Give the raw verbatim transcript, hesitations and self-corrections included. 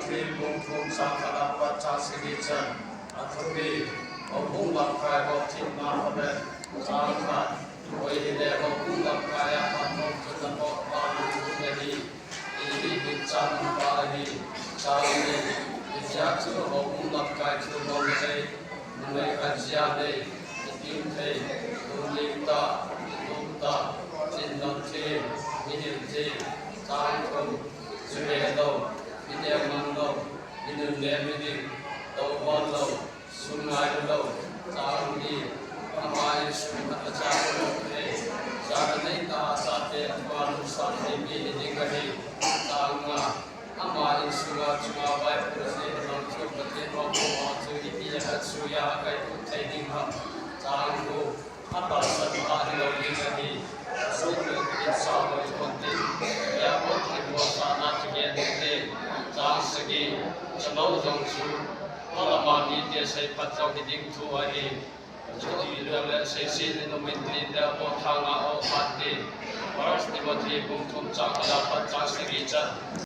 Bung thum chang khat apat chang sagi chan. Athupi, houbung lamkai ho thina ho le, chang khat, koi hile houbung lamkai a phatthei chunna ho pa lu chu ahi. Hiche hi chang pa ahi. Chang ni, hichea chu houbung lamkai chu nom le, numei khat jia nei, itim thei, lungling tah, inom tah, chin dang thei, mihil thei, chang thum, chu he lou, ineh mang lou, inunnem ding, tou hon lou, sum ngai lou, chang li, ama insung a chang lou thei, chang nei tah a chate, tua lungsan thei mi hiding ahi, chang nga, ama insunga chunga Bible chu aman chu Pathen houbung a chu ipi a khat suya a kaitup thei ding ham, chang gup, atahsan a hilou ding ahi. Sum le kin sa lou thon tin, ya ko thei mo sa na chu gen ding te, chang sagi, chalou jong chu, malama mite seiphat jong hiding thu ahi. Chuti lou le seise le numin tin le apo thanga o phat tin. First Timothy bung thum chang khat apat chang sagi chan.